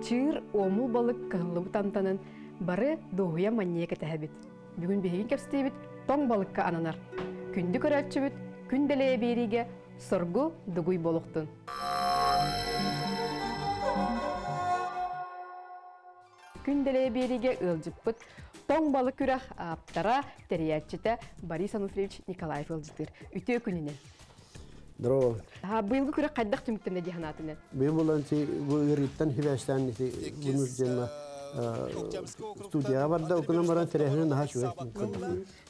Чыыр, уомул балык кыһыллыбыт амтанын бары дуоһуйа манньыйа кэтэһэбит. Бүгүн биһиги кэпсэтиибит тоҥ балыкка ананар. Күндү көрөөччүбүт күн дэлэйэ биэриигэ соргу дугуй буолуохтун. Күн дэлэйэ биэриигэ ыалдьыппыт тоҥ балык күрэх ааптара, тэрийээччитэ Борис Ануфриевич Николаев ыалдьытыыр. Үтүө күнүнэн! Здорово. Быйылгы күрэх хайдах түмүктэннэ дии санаатыҥ? Быйыл булан бу ыарыыттан хибээстээн ити вынужденно студияҕа барда, окунан баран тэрээһинэ наһаа үчүгэй.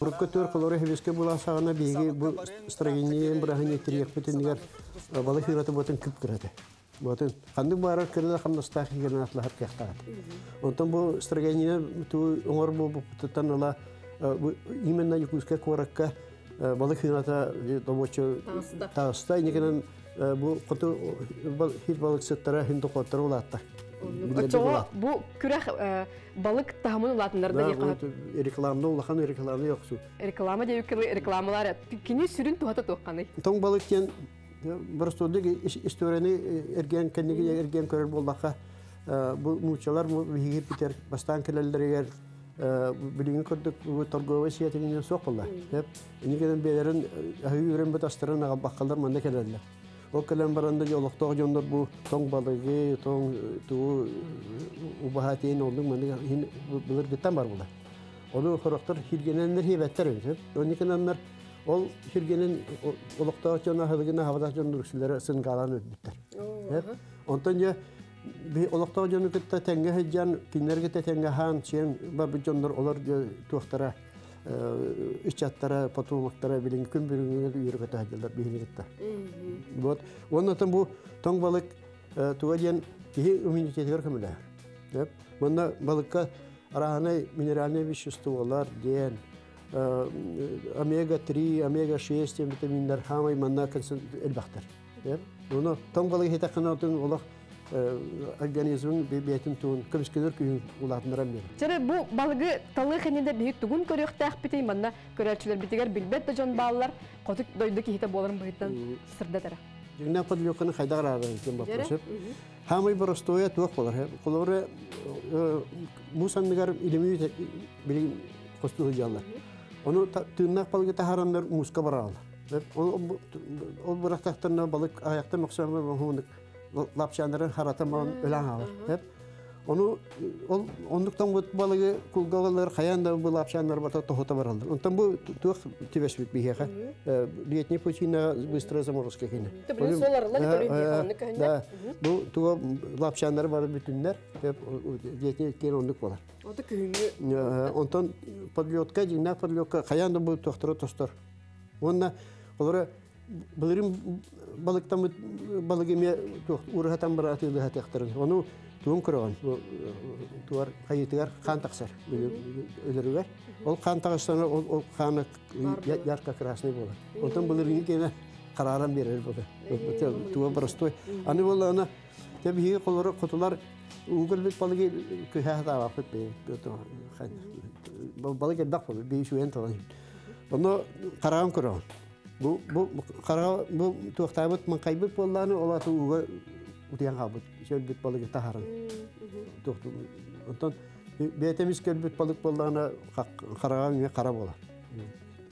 Урукку төр холоро хибиске була саҕана биһиги бу строение быраһыны тириэхпит иннигэр балык ыырата буотун күп кырата. Буотун ханнык баарар кырына хамнастаах игерин атлаһар кыахтаах. Онтон бу строение ту оҥор буолбуттан ыла именно Якутскай куоракка балык хыыната добочу таҕыста инникинэн бу хоту хир балыксыттара хин дохуоттара улаатта. Оччоҕо бу күрэх балык таһымын улаатыннарда диэххэ. Рекламны улахан рекламны йоксу. Реклама диэбиккэ рекламалар кини сүрүн туһата туохханый? Тоҥ балык диэн боростуойдук историяны эргиэн кэнниги эргиэн көрөр буоллахха бу нууччалар биһиги Питер бастаан кэлэллэригэр билиҥҥи курдук торговай сиэтигинэн суох буолла. Инникиден бэйэлэрин аһыы үөрэммит астарын аҕалбаккалар манна кэлэллэр. Ол кэлэн баран да олохтоох дьоннор бу тоҥ балыгы, тоҥ тугу убаһа тиин оннук маннык былыргыттан бар буолар. Ону хорохтор хиргененнер хиэбэттэр эбит. Онникинаннар ол хиргенен олохтоох дьон аһылыгын аһабатах дьон үксүлэрэ сынгаалаан өлбүттэр. Онтон дьэ олохтоох дьону кытта тэҥҥэ сылдьан, кинилэргэ кытта тэҥҥэ аһаан, сиэн барбыт дьоннор олор туохтара ыччаттара, потомоктара билин күн бүгүҥҥү үөрэ сылдьаллар биһини кытта. Вот. Уонна бу тоҥ балык туга диэн киһи иммунитетигэр көмөлөһөр. Манна балыкка арааһынай минеральнай веществолар диэн омега-3, омега-6 диэн витаминнар хаамай манна элбэхтэр. Ону тоҥ балык иһитэххинэ отун олох организмын бэйэтин туун көмүскэнэр күүһүн улаатыннаран биэрэр. Чэрэ бу балыгы талыы хэнидэ биһи тугун көрүөхтээхпитий манна көрөөччүлэрбитигэр билбэт да дьон бааллар хоту дойду киһитэ буоларын быһыттан сырдатара. Дьиҥнээх подлёканы хайдах араарарын диэн боппуруос. Хаамай боростуойа туох болар? Холобура муус анныгар илими билигин хостуу сылдьаллар. Ону тыыннаах балыгы таһаараннар мууска барааллар. Ол бырахтахтарына балык аяқтан мөхсөмө лапчааннарын харата маан өлөн хаалар. Ону ол оннук тоҥмут балыгы кулгалалар хайаан да бу лапчааннар бата тоһута бараллар. Онтон бу туох түбэспит биһиэхэ летний пучина быстрая заморозка кини. Да, бу туга лапчааннары бары бүтүннэр летний киэн оннук болар. Ото күһүҥҥү. Онтон подлетка, дьиҥнээх подлетка хайаан да бу туохтара тостор. Уонна олора былырыын балыктаммыт балык эмиэ туох ураһатан бара атыылаһатыахтарын. Ону тугун көрөҕүн? Туар хайытыгар хаан тахсар өлөрүгэр. Ол хаан тахсана ол хаана ярко красный буолар. Онтон былырыыҥҥы киэнэ харааран биэрэр буолар. Туга простой. Аны буоллаҕына те биһиги холоро хотулар уугар бит балыгы күһэ хатаабаппыт балык элбэх буолар биһи үчүгэйин талан. Ону хараҕын көрөҕүн. Бу бу хараҕа бу туохтаабыт маҥхайбыт буоллааны ол аты ууга утуйан хаалбыт сөлбүт балыгы таһарын. Онтон бэйэтэ эмис кэлбит балык буоллаҕына хараҕа эмиэ хара буолар.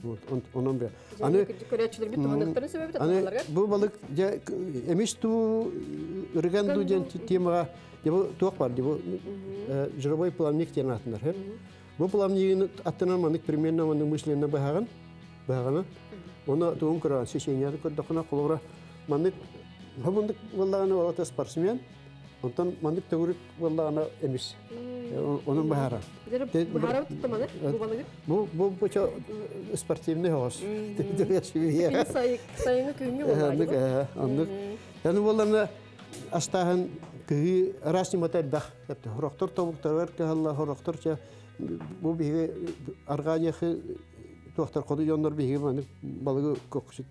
Вот онон бе. Аны көрөөччүлэрбит туһаныахтарын сөбөбүт Аны бу балык дьэ эмис туу ырыган дуу диэн темаҕа дьэ бу туох бар дьэ бу жировой плавник диэн аатынар. Бу плавнигын аттынан маннык примерно маннык мысленно быһаҕын, быһаҕына. Оны тугун көрөҕүн, сечениятын көрдөххүнэ, холобура, маннык хомундук буоллаҕына олата спортсмен, онтон маннык төгүрүк буоллаҕына эмис. Онун быһаарар. Быһаарабыт туттаманы, бу балыгы? Бу бу бу спортивный хоҕос. Сайыҥҥы күҥҥү буоллаҕа. Оннук. Яны буоллаҕына астааһын кыһыы араас ньымата элбэх. Хорохтор тобуктарыгар кыһалла, хорохтор чэ бу биһиги арҕаа диэки туохтар ходу дьоннор биһиги маны балыгы коксут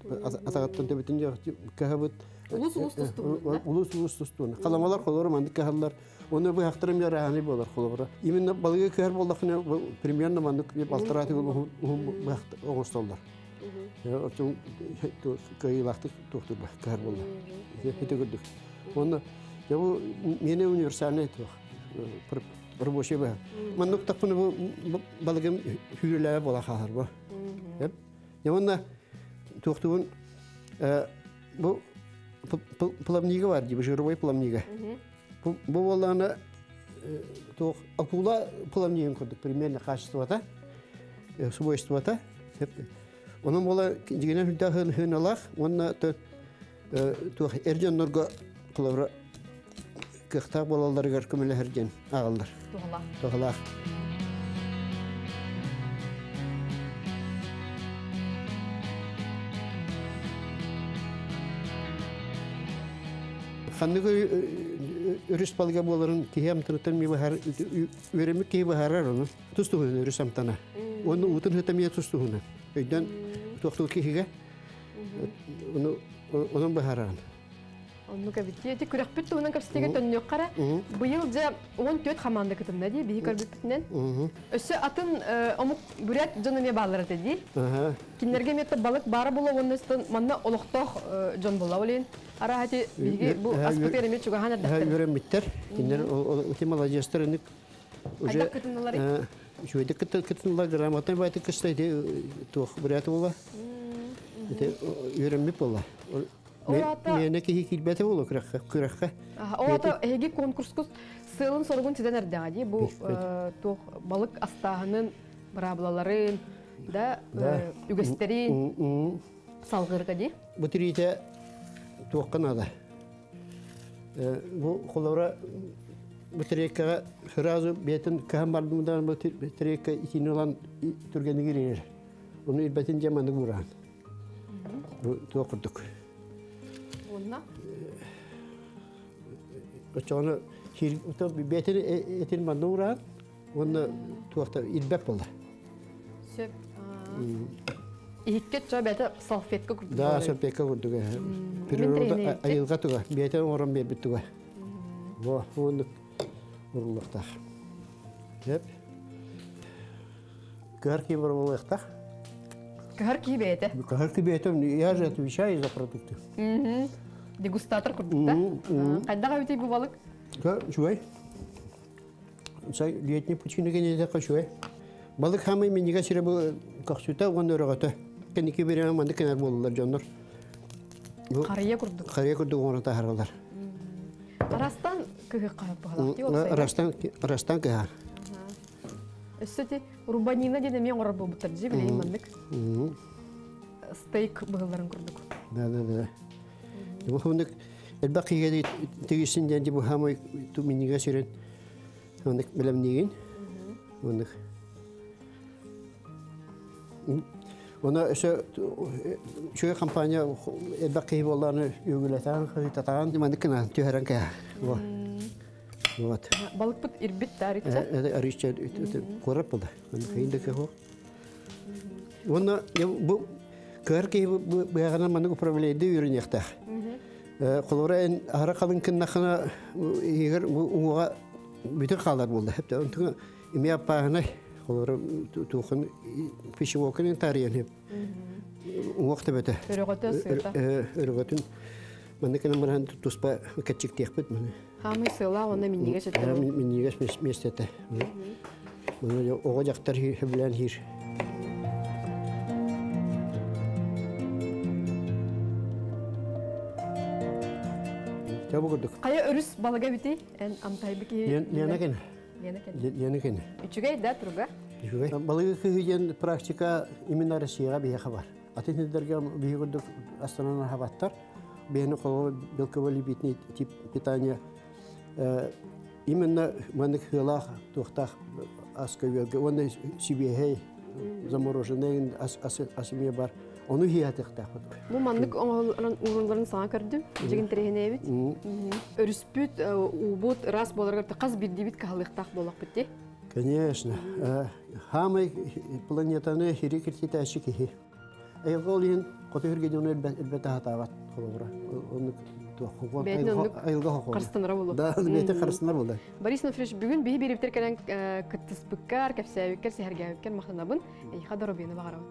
атаҕыттан төбөтүн кыһабыт. Улус улус тустуун. Улус улус тустуун. Халамалар холоро маннык кыһаллар. Оны быһахтарым ярааны болар холобура. Именно балыгы кыһар буоллахына примерно маннык балтараа төгүл уһун быһах оҥостоллор. Очон кыайыылаахтык туохтур кыһар буолла. Ити көрдүк. Онно бу миэнэ универсальный туох. Рабочий быһа. Маннык тахпыны бу балыгым хүүрэлээбэ буола хаалар бу. Уонна туохтугун бу плавнига бар дии, жировой плавнига. Бу буоллаҕына туох акула плавнигын курдук примерно качествота, свойствота. Онон буола дьигинэн хүрдээх хыналаах уонна туох эр дьоннорго холобура кыахтаах буолалларыгар көмөлөһөр диэн ааҕаллар. Туһалаах. Туһалаах. Ханнык өрүс балыга буоларын киһи амтаныттан ми баһар үөрэммит киһи баһарар ону тус туһунан өрүс амтана. Уонна уутун сыта эмиэ тус туһунан. Өйдөн туохтуу киһигэ ону онон быһаараран. Оннук эбит. Ити күрэхпит туһунан кэпсэтиигэ төннүөххэ эрэ. Быйыл дьэ 14 хамаанда кытынна дии, биһи көрбүппүтүнэн. Өссө атын омук бүрээт дьон эмиэ бааллар этэ дии. Кинилэргэ эмиэ балык баара буолуо уонна манна олохтоох дьон буолла. Ол иһин арааһа ити биһиги бу аспытыгар эмиэ чугаһаан эрдэхтэрэ. Үөрэммиттэр. Кинилэр ити маладьыастар инник уже кытыннылар. Үчүгэйдик кытыннылар, грамотнай байтык кыста ити туох бүрээт буола. Ити үөрэммит буолла. Мээнэ киһи киирбэтэ буолуо күрэххэ. Күрэххэ. Ол ата эһиги конкурскус сыалын соругун ситэн эрдэҕэ дии бу туох балык астааһынын быраабылаларын да үгэстэрин салгырга дии. Бу тириитэ туохха наада? Бу холобура бу тириэккэҕэ сразу бэйэтин кыһан бардымыдан бу тириэккэ итини ылан түргэнник ириэрэр. Ону ирбэтин дьэ маннык уураан. Бу туох курдук. Уонна? Оччоҕуна бэйэтин этин манна уураан уонна туохта ирбэт буолла. Сөп. Иһикке чо бэйэтэ салфетка курдук. Да, салфетка курдук. Природа айылҕа туга, бэйэтэ оҥорон биэрбит туга. Во, уоннук уруллуохтаах. Сөп. Кыһар киһи буолуохтаах. Кыһар киһи бэйэтэ. Кыһар киһи бэйэтэ, я же отвечаю за продукты. Дегустатор курдук да? Хайдах эбитий бу балык? Үчүгэй. Летний пучины кенеде үчүгэй. Балык хамай миннигэ сире бу көхсүтэ уонна өрөҕөтө. Кэнники бириэмэ маннык кэнэр буоллулар дьоннор. Харыйа курдук. Харыйа курдук оҥорон таһаараллар. Арастан кыһык Арастан арастан кыһар. Өссө ти рубанина диэн эмиэ оҥорор буолбуттар дии билигин маннык. Стейк быһылларын курдук. Да, да, да. Бу хонук элбэх киһигэ тигисин диэн бу хамай миннигэ сирин оннук бэлэмниигин. Оннук. Оны өсө үчүгэй компания элбэх киһи буоллааны үгүлэтэн, хытатаан маннык гына түһэрэн кэһэ. Вот. Балыкпыт ирбит да арычча? Арычча куорат буолла. Хейин да кэһо. Уонна бу кыһар киһи быһаҕынан маннык управление үйрениэхтээх. Холобура эн аһара халыҥ кыннахына иһигэр уҥуоҕа бүтүн хаалар буолла. Онтуга Эмиэ аппааһынай, холобура туохун пищевокын таарыйан сөп. Уҥуох төбөтө. Өрөҕөтө сыата. Өрөҕөтүн маннык гынан баран туспа кэччиктиэхпит маны. Хаамый сыала уонна минньигэс этэ. Минньигэс миэстэтэ. Маны оҕо дьахтар сөбүлээн иһир. Чэ бу курдук. Хайа өрүс балыга эбитий? Эн амтайбы киһи. Лена кene. Лена кene. Үчүгэй да туруга? Үчүгэй. Балыгы кыһыы диэн практика именно Россияҕа биһиэхэ бар. Атын сирдэргэ биһиги курдук астанан аһабаттар. Биһини холобур белково-липидный тип питания именно маннык сыалаах туохтаах аска үөлгэ уонна сибиэһэй замороженный ас ас эмиэ бар. Ону иһиэтиэхтээхпит. Бу маннык оҥоһулларын уурулларын саҥа көрдүм. Дьигин тирэһинэбит. Өрүспүт, уубут ыраас буоларыгар хас биирдиибит кыһалыахтаах буоллахпыт дии. Конечно. Хаамай планетаны хири киртитээччи киһи. Айылҕа ол иһин хоту сиргэ дьону элбэтэ сатаабат холобура. Оннук айылҕа хохуона. Харыстанара буолуо. Да, бэйэтин харыстанар буолла. Борис Нофрич, бүгүн биһи бириптер кэлэн кыттыспыккар, кэпсээбиккэр, сэһэргээбиккэр махтанабын. Эйиэхэ доруобуйаны баҕарабын.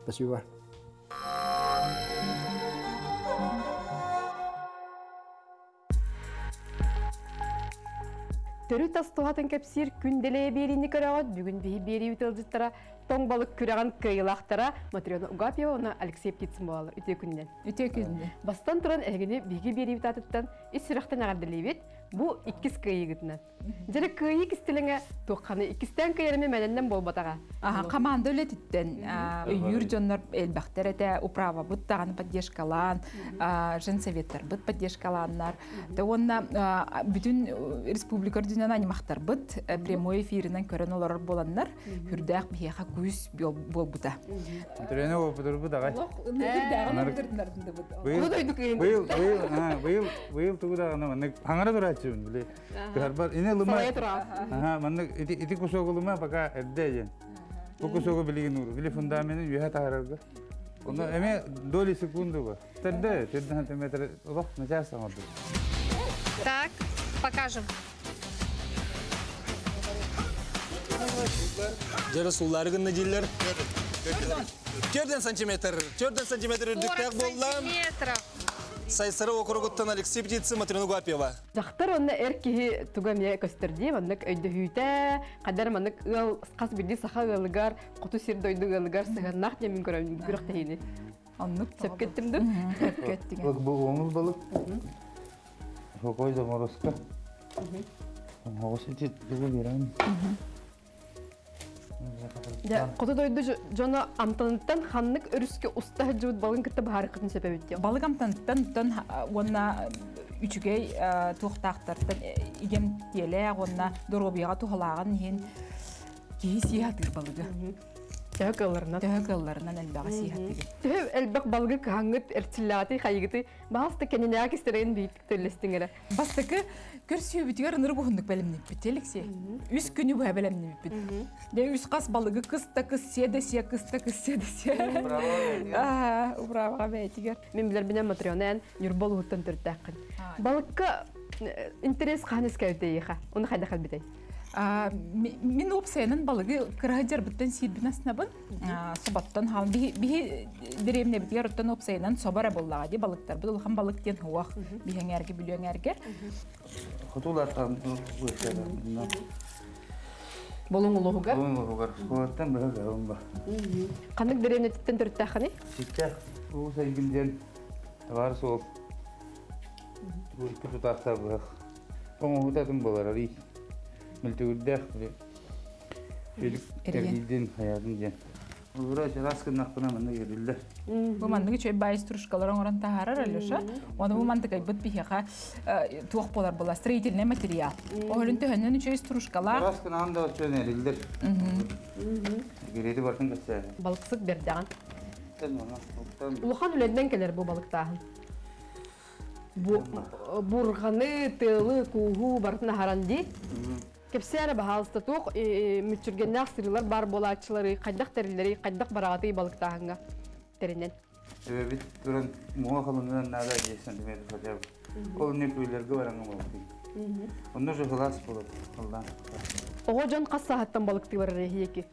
Спасибо. Төрүт ас туһатын кэпсиир күн дэлэйэ биэриини көрөҕүт. Бүгүн биһи биэрии тылдьыттара тоҥ балык күрэҕин кыайыылаахтара Матрена Угапьева уонна Алексей Птицын буолаллар. Үтүө күнүнэн. Үтүө күнүнэн. Бастан туран эһигини биһиги биэриибит аатыттан ис сүрэхтэн эҕэрдэлиибит. Бу иккис кыайыыгытынан. Дьэрэ кыайыы кистэлэҥэ туохханы иккистээн кыайарыма мэнэннэн буолбатаҕа. Команда үлэтиттэн өйүүр дьоннор элбэхтэр этэ, управабыт даҕаны поддержкалаан, женсоветтарбыт поддержкалааннар. Уонна бүтүн республика үрдүнэн аймахтарбыт прямой эфиринэн көрөн олорор буоланнар, хүрдээх биһиэхэ күүс буолбута. Түрөнө буолбутурбут аҕай. Быйыл быйыл быйыл тугу даҕаны маннык хаҥара турааччыбын били. Кыһарбар ине лыма. Аха маннык ити ити кусогу лыма пока эрдэ диэн. Бу кусогу билигин ууру. Били фундаменын үөһэ таһаарарга. Онно эме доли секунду бар. Төрдө, төрдө сантиметр олох начаас оҥордум. Так, покажем. Дьэрэ суллары гынна дииллэр. Төрден сантиметр, төрден сантиметр үрдүктээх буолла. Сайсары округуттан Алексей Птицы, Матрена Гапьева. Дьахтар онно эр киһи туга эмиэ көстөр дии, маннык өйдөһүүтэ, хаддар маннык ыал хас биирдии саха ыалыгар, хоту сир дойду ыалыгар сыһыаннаах диэн мин көрөбүн күрэхтэһиини. Оннук сөпкө эттим дуу? Сөпкө эттиҥ. Бу оҥул балык. Хокой заморозка. Оҕус ити тугу биэрэн. Дьэ, хоту дойду дьоно амтаныттан ханнык өрүскэ уста сылдьыбыт балыгын кытта быһаарыаххытын сөп эбит диэн. Балык амтаныттан уонна үчүгэй туохтаахтартан игем тиэлээх уонна доруобуйаҕа туһалааҕын иһин киһи сии сатыыр балыгы. Төһө кыалларынан. Төһө кыалларынан элбэҕи сии сатыыр. Төһө элбэх балыгы кыһаҥҥыт эрчиллэҕитий хайыгытый баҕаста кэннинээҕи кистэлэҥин биирдик төллөстүҥ эрэ. Бастакы көрсүүбүтүгэр ынырык уһуннук бэлэмниппит, Алексей. Үс күнү быһа бэлэмниппит. Дэ үс хас балыгы кыс да кыс сиэ да сиэ, кыс да кыс сиэ да сиэ. Управаҕа бэйэтигэр. Мин билэрбинэн Матрена эн Ньурба улууһуттан төрүттээххин. Балыкка интерес хаһан үскээбитэ эйиэхэ? Оны хайдах кэлбитэй? Мин уопсайынан балыгы кыраһа дьарбыттан сиирбин аснабын. Соботтон хаалан биһи дэриэбинэбитигэр оттон уопсайынан собо эрэ буоллаҕа дии балыктарбыт улахан балык диэн суох биһэҥээргэ бүлүөҥээргэ. Хотулартан Болуҥ улууһугар? Болуҥ улууһугар. Школаттан быһа кыһабын ба. Ханнык дэриэбинэтиттэн төрүттээххиний? Сиккэ улуус айгын диэн табаар суол. Икки тутаахтаах быһах. Оҥоһута атын буолар арый мөлтөгүрдээх эргийдин хайаатын диэн. Ура чараас гыннахпына манна көрүллэр. Бу маннык үчүгэй баай стружкалар оҥорон таһаарар Алеша. Оны бу мантыкайбыт биһиэхэ туох буолар була строительный материал. Оһолун төһөннөн үчүгэй стружкалаах. Чараас гынаан да өттүн эриллэр. Гирети бартын кэсээн. Балыксыт бердэҕин. Улахан үлэннэн кэлэр бу балыктааһын. Бурҕаны, тыалы, кууһу барытын аһаран дии. Кэпсээ эрэ баһаалыста туох мүччүргэннээх сырыылар баар буолааччылары, хайдах тэриллэрий, хайдах бараҕатый балыктааһыҥҥа тэринэн? Эбэбит туран муҥа халыҥынан наада 10 сантиметр хотя бы. Ол не күөллэргэ бараҥҥа балыктыыр. Онно же сылаас буолар халлаан. Оҕо дьон хас сааһыттан балыктыы барар эһиэки?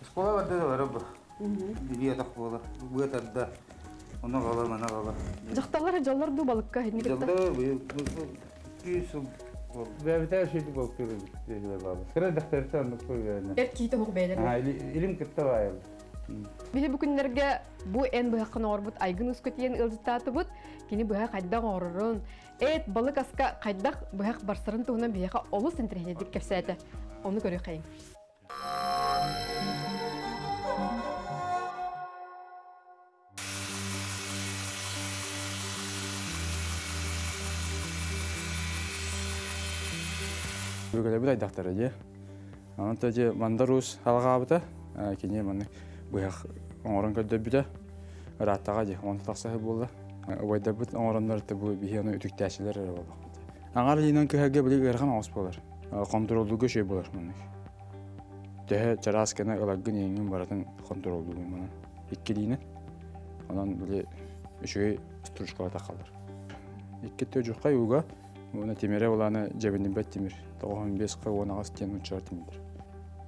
Школа барда да барар бу. Билии атах буола. Быа тарда. Ону аҕала, маны аҕала. Дьахталлар дьоллор дуу балыкка хинни кытта? Дьоллор быйыл сыл Бэбитэ шөйдүк балыктыыр баба. Кыра дьахтарыттан оннук көрүөнэ. Эр киһи тоһук бэйэлэр. Илим кытта баайыл. Биһи бу күннэргэ бу эн быһаххын оҥорбут Айгын Ускут диэн ыалдьыттаатыбыт. Кини быһа хайдах оҥорорун, эт балык аска хайдах быһах барсарын туһунан биһиэхэ олус интэриэһинэйдик кэпсээтэ. Ону көрүөххэйиҥ. Бүгүлэбит айдахтара дии. Онон дьэ Мандар Уус алҕаабыта, кини маннык быһах оҥорон көрдөрбүтэ. Ырааттаҕа дии, онто тахсаһы буолла. Убайдарбыт оҥороннор бу биһи ону үтүктээччилэр эрэ буоллахпыт. Аҥар илиинэн кыһарга били ыарахан оҕус буолар. Хонтуруоллууга үчүгэй буолар маннык. Төһө чараас гына ыларгын иэҥҥин барытын хонтуруоллуугун манан. Иккилиинэн. Онон били үчүгэй стружкалата хаалар. Икки төдьуххай ууга уонна тимирэ улаана дьэбинибэт тимир. 95 18 диэн нууччалар тимирдэр.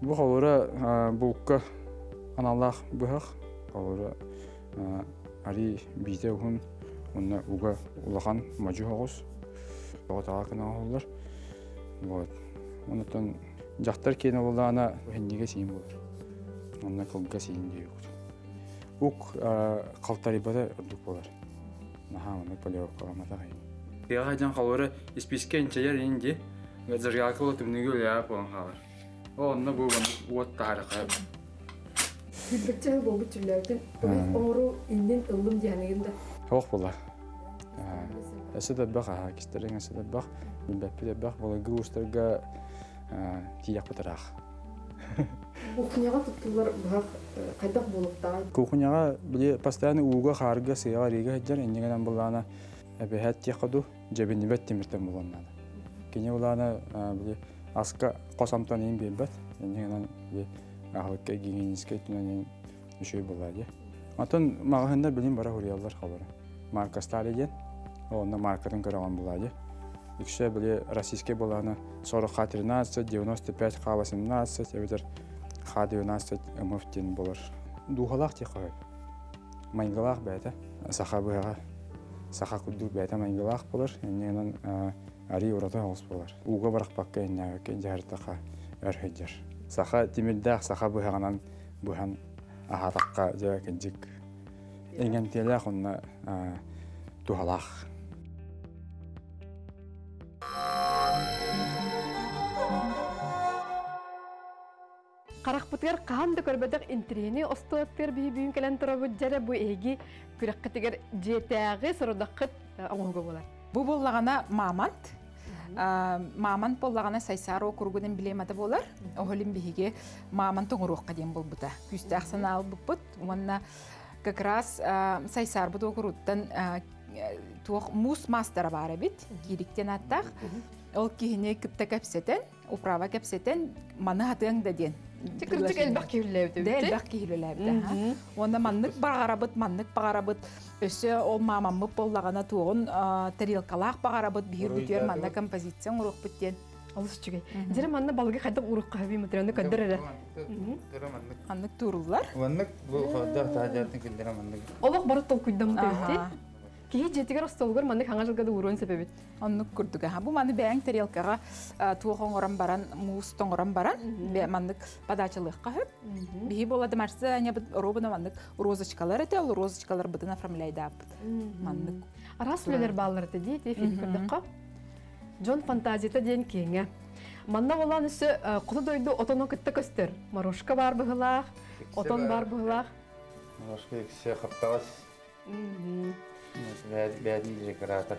Бу холура булка аналлаах быһах. Холура арий биитэ уһун уонна уга улахан модьу оҕус. Оҕотоҕа кына оһоллор. Вот. Онтон дьахтар киэнэ буоллаҕына иһинньигэ сиин буолар. Онно кылга сиин диэбит. Ук халтарыйбата ордук буолар. Наһаа маннык полировкаламматах иһин. Тыаҕа дьон холобура испиискэ инчэйэр иһин дии. Зажигалка буола түмнүгү үлэлээх буолан хаалар. Ол онно бу уот таһаарыха. Билбэччэ сыл буолбут чүллээбитин оҥору иннин ыллым диэханыгын да. Суох буолар. Өссө да элбэх аһа, кистэриҥ өссө да элбэх, билбэппит элбэх, былыргы уустарга тиийэхпит ыраах. Кухняҕа туттуллар быһах хайдах буолуохтааҕый? Кухняҕа били постоянно ууга, хаарга, сыаҕа, арыыга сылдьар, иннигинэн былаана эбэһээт диэххэ дуу, дьэбиннибэт тимиртэн булуон наада. Кини былаана били аска хос амтан иһин биэрбэт, иннигинэн били аһылыкка гигиеническэй өттүнэн иһин үчүгэй буолаа дии. Оттон маҕаһыыннар билин бара хуруйаллар холоро. Марка стали диэн, онно маркатын көрөҕөн булаа дии. Үксэ били российский былаана 40 Х13, 95 Х18 эбэтэр Х12 МФ диэн болар. Дууһалаах диэххэ сөп. Майгылаах бэйэтэ. Саха быһаҕа саха курдук бэйэтэ майгылаах болар. Иннинэн арыы ураты оҕус болар. Ууга барахпакка иннээбэккэ дьаһартаха өр сылдьар. Саха тимирдээх саха быһаҕынан быһан аһаатахха дьэ кырдьык иҥэмтиэлээх уонна туһалаах. Харахпытыгар хаһан да көрбөтөх интириэһинэй остуоттыыр биһи бүгүн кэлэн турабыт дьэрэ бу эһиги күрэххитигэр дьиэтээҕи сорудаххыт оҥоһуга буолар. Бу буоллаҕына мамонт. Мамонт буоллаҕына Сайсаар округун эмблемата буолар. Оһолин биһиги мамонт оҥоруохха диэн буолбута. Күүстээх санаа ылбыппыт уонна как раз Сайсаарбыт округуттан туох муус маастара баар эбит. Киириктен аттаах. Ол киһини кытта кэпсэтэн, управа кэпсэтэн маны хатыаҥ да диэн. Кырдьык элбэх киһи үлэлээбит. Да элбэх киһи үлэлээбит. Уонна маннык баҕарабыт, маннык баҕарабыт. Өссө ол маамаммыт буоллаҕына туоҕун тарелкалаах баҕарабыт, биһир бүтүөр манна композиция оҥоруохпут диэн. Олус үчүгэй. Дьэрэ манна балыгы хайдах уруохха хөбүй материалны көдөр эрэ. Маннык тууруллар. Маннык бу хордох таһаджатын киллэрэ маннык. Олох бары толкуйдаммыт эбит. Киһи дьиэтигэр остуолугар маннык хаҥа дьылга да ууруон сөп эбит. Оннук курдук. Бу маны бэйэҥ тарелкаҕа туох оҥорон баран, муус тоҥорон баран, маннык подачалыахха сөп. Биһи буола домашний быт робuna маннык розочкалар этэ, ол розочкаларбытын оформляйдааппыт. Маннык. Араас үлэлэр бааллар этэ дии, ти фильм көрдөххө. Дьон фантазията диэн киэҥэ. Манна болан өссө хоту дойду отону кытта көстөр. Морошка бар быһылаах, отон бар быһылаах. Морошка иксе хаптаҕас. Бэйэтин декоратор.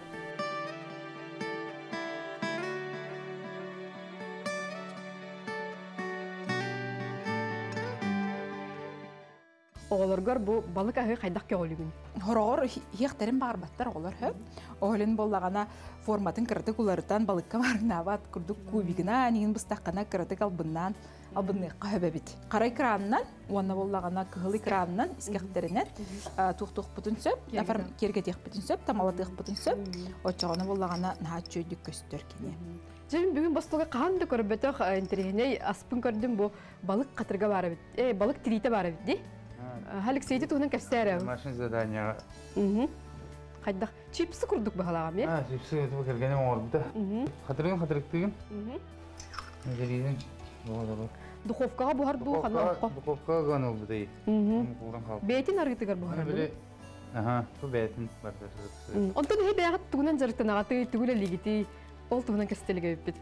Оҕолоргор бу балык аһы хайдах көҕүлүгүн? Хороҕор иһиэхтэрин баҕарбаттар оҕолор хөп. Оһолин буоллаҕына форматын кыратык уларытан балыкка барынаабат курдук кубигынан иһин быстаххына кыратык албыннаан албынныахха сөп эбит. Хара экранынан уонна буоллаҕына кыһыл экранынан искэхтэринэн туохтуохпутун сөп, киэргэтиэхпитин сөп, тамалатыахпытын сөп. Оччоҕуна буоллаҕына наһаа үчүгэйдик көстөр кини. Дьэ бүгүн бостуга хаһан да көрбөтөх интэриэһинэй аспын көрдүм бу балык хатырга баар эбит. Э, балык тириитэ баар эбит дии. Алексейти туһунан кэпсээр. Машин задание. Хайдах чипсы курдук баһалааҕым э? А, чипсы бу кэргэним оҥорбута. Хатырыгын хатырыктыгын. Нелеригин Духовкаҕа буһар дуу, ханна окко? Духовкаҕа ган ылбытай. Бэйэтин арыытыгар буһар. Аха, бу бэйэтин бардар. Онтон эһи бэйэҕит тугунан дьарыктанаҕытый, тугу үлэлиигитий? Ол туһунан кэпсэтэлигэ эбиппит.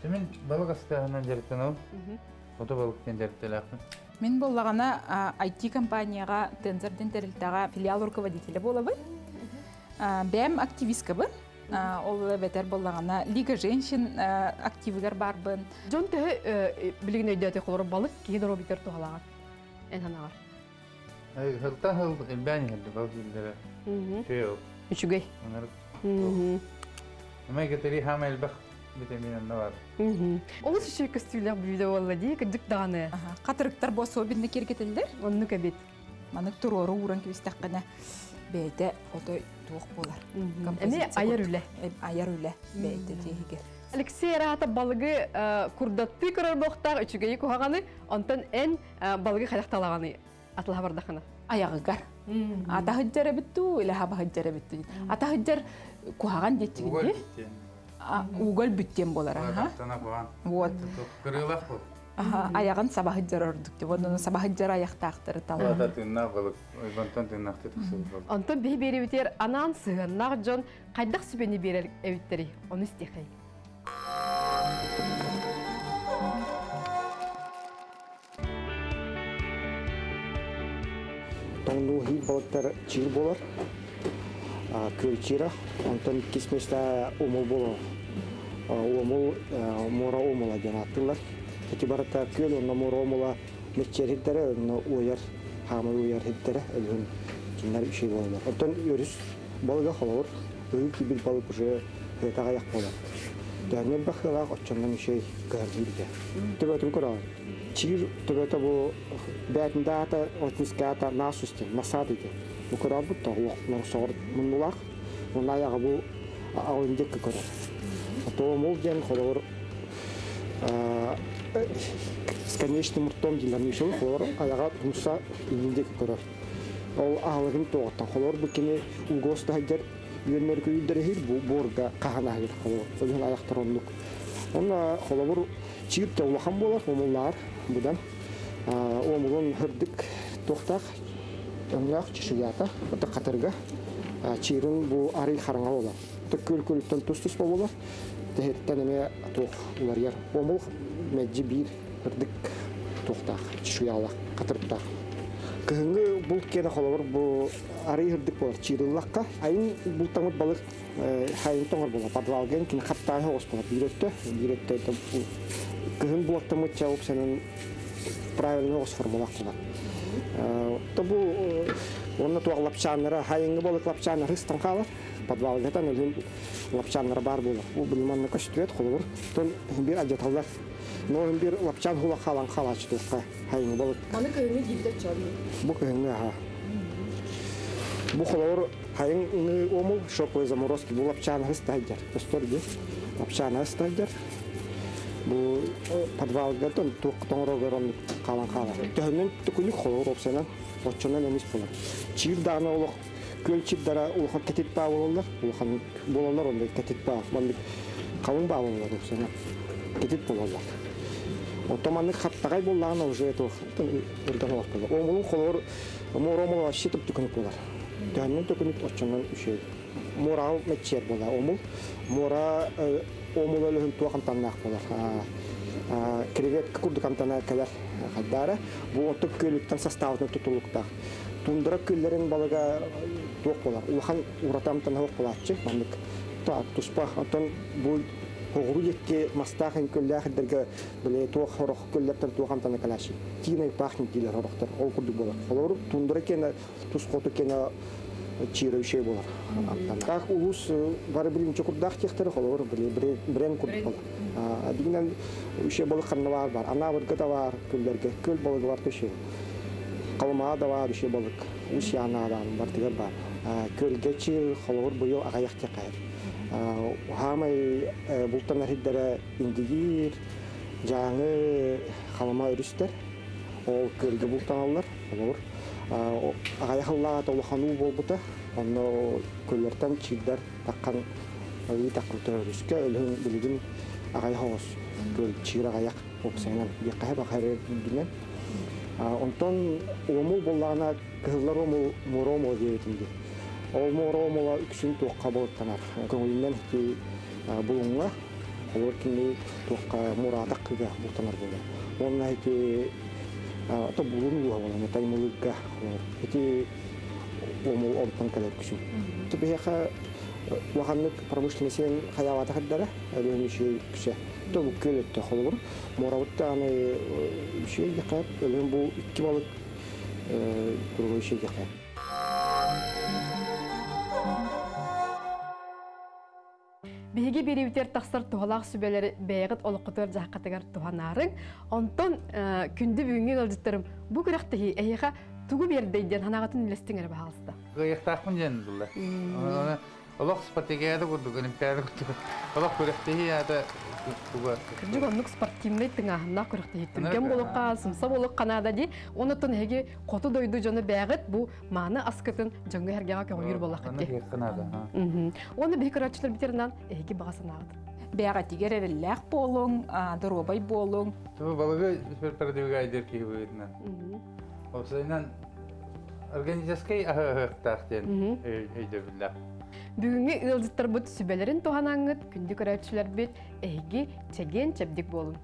Мин балык астааһынан дьарыктанабын. Ото балык диэн дьарыкталаахпын. Мин буоллаҕына IT компанияҕа Тензор диэн тэрилтэҕэ филиал руководителэ буолабын. Бэйэм активисткабын. Ол эбэтэр буоллаҕына Лига женщин активыгар баарбын. Дьон төһө билигин өйдөөтө холоро балык киһи доруобуйтар туһалааҕар эн ханаҕар? Хылтан хыл элбээн иһэрди балык иһиллэрэ. Үчүгэй. Үчүгэй. Омега 3 хаама элбэх витамин онно бар. Олус үчүгэй көстүүлээх бүлүүдэ буолла дии, кырдьык даҕаны. Хатырыктар бу особенно киэргэтэллэр. Оннук эбит. Маннык туруору ууран кэбистэххинэ бэйэтэ отой туох буолар. Эмиэ айар үлэ. Айар үлэ бэйэтэ тиһигэр. Алексей араата балыгы курдаттыы көрөр буохтаах үчүгэйи куһаҕаны, онтон эн балыгы хайдах талаҕаны. Атылаһа бардахына. Аягыгар. Атаһыджар эбитту, или хабаһыджар эбитту. Атаһыджар куһаҕан диэччигин дии. Угол бүттен болар. Вот. Кырыылах бу. Аягын сабаһыджар ордук. Онон сабаһыджар аяктаахтары талар. Тыыннаах балык. Ойбонтон тыыннаахты тахсыбыт балык. Онтон биһи биэрибитигэр анаан сыһыаннаах дьон хайдах сүбэни биэрэр эбиттэрий? Ону истиэхэй. Тоҥнуу хиир балыктар чиир болар. Күөл чиира. Онтон иккис места умул болар. Уомул муора уомула диэн ааттыыллар. Ити барыта күөл онно муора уомула меччер хирдэрэ, онно уойар, хаамай уойар хирдэрэ, өлүһүн кинилэр үчүй буолаллар. Оттон өрүс балыга холобур, ыһыы киирбит балык уже хыта аяқ болар. Төһөннөн бахыалаах оччоннон үчүй кыһаргыыр. Төбөтүн көрөҕүн. Чиир төбөтө бу бээтинде аата отнискаата насус диэн, насад диэн. Бу көрөбүт да соҕор муннулаах. Онно аяҕа бу аҕын диэкки көрөр. Тоомул диэн холобур с конечным ртом дииллэр ньүсүл холобур аяҕа тумса иннин диэки көрөр. Ол аһылыгын туоҕуттан холобур бу кини угос таһыдьар үөннэр күйүлдэр иһир бу буорга хаһан аһыыр холобур. Ол аяқтар оннук. Онно холобур чиир те улахан буолар, омуллаар будан. Омулун хырдык туохтаах өҥнөөх чешуята, ото катырга. Чиирин бу арый хараҥа болар. Күл күлүттэн тус-туспа болар. Тэһиттэн эмиэ туох уларыйар. Омул мэлдьи биир хырдык туохтаах, чешуялаах, катырыктаах. Кыһыҥҥы булт киэнэ холобур бу арый хырдык болар. Чиирыллахха айын бултамыт балык хайын тоҥор болар. Подвалген кини хаттааһы оҕус болар. Биир өттө, биир өттө кыһын булаттамыт чауп сенен правильно оҕус формалаах болар. То бу онно туох лапчааннара, хайыҥҥы балык лапчааннары ыстан хаалар. Подвалгатан өлүн лапчааннара бар буолар. Бу билиманна көстүбэт холобур. Тон бир ажаталлар. Но бир лапчаан хула халан халаачы туохха хайыҥҥы балык. Маны кыһыҥҥы диибитэ чоҕун. Бу кыһыҥҥы аха. Бу холобур хайыҥҥы омул шоковый заморозки бу лапчаан хыстайдар. Көстөр ди. Лапчаан хыстайдар. Бу подвалга тон туох тоҥорогор оннук халан хаалар. Төһөннөн түкүнүк холобур опсанан оччонон эмис болар. Чиир даана олох күөл чирдара улахан кэтит баа болалар, улахан болалар ондай кэтит баа, маннык қалың баа болалар опсанан кэтит болалар. Оттон маннык хаттагай боллаҕына уже туох ырдан олох болар. Омулун холобур муора омул вообще түп түкүнүк болар. Төһөннөн түкүнүк оччонон үчүй. Муора меччер болар. Омул муора омул өлөһүн туох амтаннаах болар. Креветка курдук амтана кэлэр хайдара. Бу оттук көлүттэн составытын тутулуктаах. Тундра күллэрин балыга туох болар. Улахан уратамтан хоқ болааччы. Маннык туспа. Оттон бу хоҕуру диэкки мастаах көллээх ирдэргэ биле туох хорох көллэртэн туох амтана кэлээши. Тиинай пахнет диилэр хорохтор. Ол курдук болар. Холобур тундра кена тус хоту кена чиирэ үчэй болар. Как улус бары билин чокурдаах техтері холобур биле брен курдук болар. Дигинен үчэй балык ханна бар бар. Ана бырга да бар көлләргә. Көл балыгы бар төшө. Калмаа да бар үчэй балык. Ус яна да бар тигер бар. Көлгә чир холобур быйыл агаяк текайр. Хамай бултан хиддere индигир, жаңы халама өрүстер. Ол көлгө бултан алар, холобур. Агаяхаллаа толухану болбута. Онно көллөртөн чирдер таккан ый таккан төрүскө өлүн билигин агаяхоос. Көл чир агаяк опсайнан биккэ бахары дүнен. Онтон омул боллагана кыһыллар омул муромо диэбитинди. Ол муромола үксүн туохха болуттанар. Көңүлүнэн ити булуңга олор кини туохха мураатак кыга бултанар болар. Онна ити то булун була болар, таймылыгга олор. Ити омул онтон кэлэр күсүн. Тубиһэхэ улаханнык промышленностен хаявата хаддара, өлүөн үчүгэй күсэ. То бу көлөттө холобур. Морабытта аны үчүгэй декат, өлүөн бу икки балык другой үчүгэй декат. Биһиги бириибитер тахсар туһалаах сүбэлэри бэйэҕит олоххутугар дьаһаххатыгар туһанаарыҥ. Онтон күндү бүгүҥҥү ыалдьыттарым бу күрэхтэһии эһиэхэ тугу биэрдэй диэн ханаҕытын үллэстиҥ эрэ баһаалыста. Кыайыахтаахпын диэн булла. Олох спартакиада курдук, олимпиада курдук. Олох күрэхтэһии аата туга. Кырдьык оннук спортивнай тыҥааһыннаах күрэхтэһии. Түргэн буолуохха, сымса буолуохха наада дии. Онуттан эһиги хоту дойду дьоно бэҕит бу мааны аскытын дьоҥҥо эргэҕэ көҕүлүүр буоллаххыт дии. наада. Уонна биһи көрөөччүлэр битеринан эһиги баҕа санааҕыт. Бэҕэтигэр эрэллээх буолуҥ, доруобай буолуҥ. Ту балыгы продвигайдер киһи быһыытынан. Опсайынан органическай аһыахтаах диэн өйдөбүллээх. Бүгүҥҥү ыалдьыттарбыт сүбэлэрин туһанаҥҥыт күндү көрөөччүлэрбит эһиги чэгиэн чэбдик буолун.